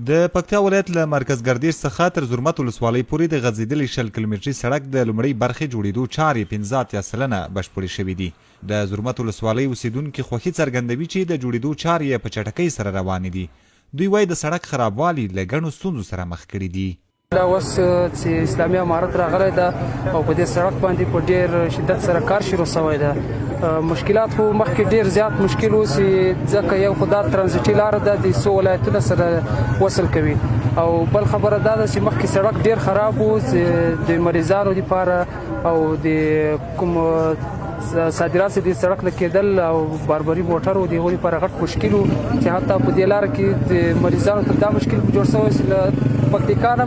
د پکتیا ولایت له مرکز ګردیز څخه تر زرمت ولسوالۍ پورې د غځېدلي 20 کیلومتري سړک د لومړۍ برخې جوړېدو چارې 85% بشپړې شوې دي. د زرمت ولسوالۍ اوسېدونکي خوښي څرګندوي چې د جوړېدو چارې یې په چټکۍ سره روانې دي. دوی وايي، د سړک خرابوالي له ګڼو ستونزو سره مخ کړي دي. دا اوس چې اسلامي امارت راغلی ده او په دې سړک باندې په ډیر شدت سره کار شروع شوی ده. مشکلات خو مخکې ډیر زیات مشکل و چې ځکه یو خو دا ترانزیټي لار ده، د څو ولایتونه سره وصل کوي، او بل خبره دا ده چې مخکې سړک ډیر خراب و چې د مریضانو لپاره او د کوم صادرات د سړک نه کېدل او باربري موټر او د هغو لپاره غټ مشکل و چې حتی په دې لار کې د مریضانو ته دا مشکل جوړ شوی چې له پکتیکا نه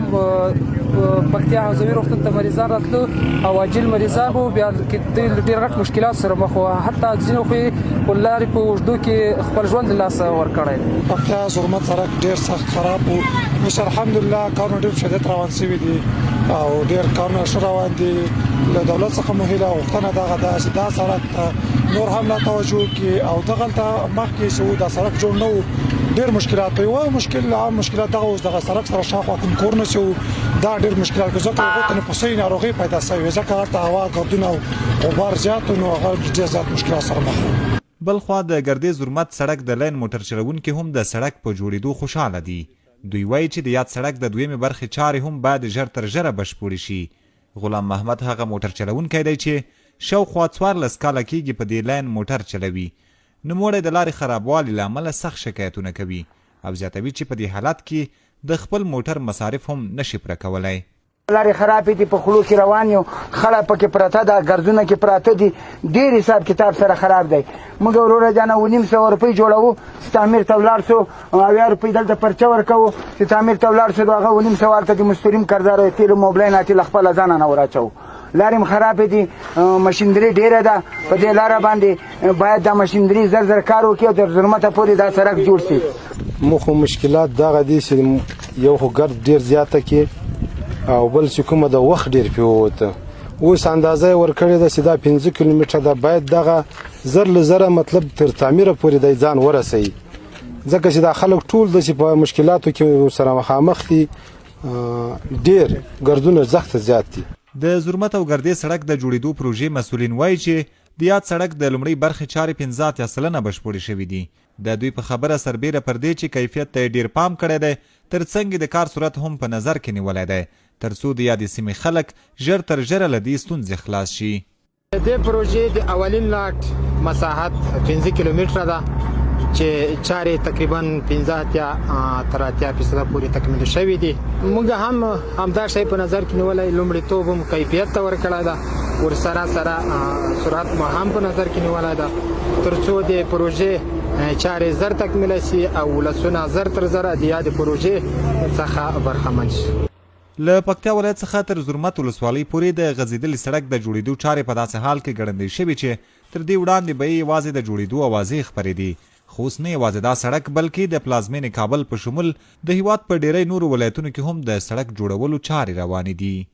پکتیا حوزوي روغتون ته مریضان راتلو او عاجل مریضان وو، بیا دوی له ډېر غټ مشکلات سره مخ وو، حتی ځینو خو یې په لارې په اوږدو کې خپل ژوند له لاسه ورکړی دی. پکتیا زرمت سړک ډېر سخت خراب وو، اوس الحمدلله کارونه ډېر په شدت روان شوي دي او ډېر کارونه ښه روان دي. له دولت څخه مو هیله او غوښتنه دغه ده چې دا سړک ته نور هم لا توجه وکړي، او دغلته مخکې چې دا سړک جوړ نه و ډېر مشکلات وو. مشکل عام مشکلات دغه اوس دغه سړک سره شاوخوا کوم کور نه چې دا ډېر مشکلات ځکه هغو ته نفوسي ناروغۍ پیدا شوې، ځکه هلته هوا ګردونه او غبار زیات و، نو هغه ډېر زیات مشکلات سره مخ وو. بلخوا د ګردېز زرمت سړک د لین موټر چلوونکي هم د سړک په جوړېدو خوشحاله دي. دوی وايي چې د یاد سړک د دویمې برخې چارې هم باید ژر تر ژره بشپړې شي. غلام محمد هغه موټر چلوونکی دی چې شاوخوا 14 کاله کېږي په دې لین موټر چلوي. نوموړی د لارې خرابوالي له امله سخت شکایتونه کوي او زیاتوي چې په دې حالت کې د خپل موټر مصارف هم نه شي پوره کولی. لارې خرابې دي، په خولو کې روان یو، خړه پکې پرته ده، ګردونه کې پراته دي، ډېر حساب کتاب سره خراب دی. موږ وروره جانه 750 روپۍ جوړوو چې تعمیر ته ولاړ شو، 70 روپۍ دلته پرچه ورکوو چې تعمیر ته ولاړ شو، هغه 750 هلته د مستوریم قرضدار تېلو موبلین اتې له خپله ځانه نه وراچوو. لارې هم خرابې دي، مشیندري ډېره ده په دې لاره باندې، باید دا مشیندري زر زر کار وکړي او تر زرمته پورې دا سړک جوړ شي. موږ خو مشکلات دغه دي چې یو خو ګرد ډېر زیاته کې او بل چې کومه د وخت ډېر پې ووته. اوس اندازه یې ورکړې ده چې دا 5 کیلومتره ده، باید دغه زر له زره مطلب تر تعمیره پورې دی ځان ورسوي، ځکه چې دا خلک ټول داسې په مشکلاتو کې ورسره مخامخ دي، ډېر ګردونه زښته زیات دي. د زرمت او ګردې سړک د جوړېدو پروژې مسؤلین وايي چې د یاد سړک د لومړۍ برخې چارې 85% بشپړې شوې دي. د دوی په خبره سربېره پر دې چې کیفیت ته یې ډېر پام کړی دی، تر څنګ یې د کار سرعت هم په نظر کې نیولی دی، تر څو د یادې سیمې خلک ژر تر ژره له دې ستونزې خلاص شي. د دې پروژې د اولین لاټ مساحت 5 کیلومتره ده چې چارې تقریبا 85 تر 80% پورې تکمیل شوې دي. موږ هم همدا شی په نظر کې نیولی، لومړیتوب هم کیفیت ته ورکړی ده، ورسره سره سرعت مو هم په نظر کې نیولی ده، ترڅو د پروژې چارې زر تکمیل شي او ولسونه زر تر زره د یادې پروژې څخه برخمن شي. له پکتیا ولایت څخه تر زرمت ولسوالۍ پورې د غځېدلي سړک د جوړېدو چارې په داسې حال کې ګړندۍ شوې چې تر دې وړاندې به یې یوازې د جوړېدو اوازې خپرېدې، خو اوس نه یوازې دا سړک بلکې د پلازمېنې کابل په شمول د هېواد په ډېری نورو ولایتونو کې هم د سړک جوړولو چارې روانې دي.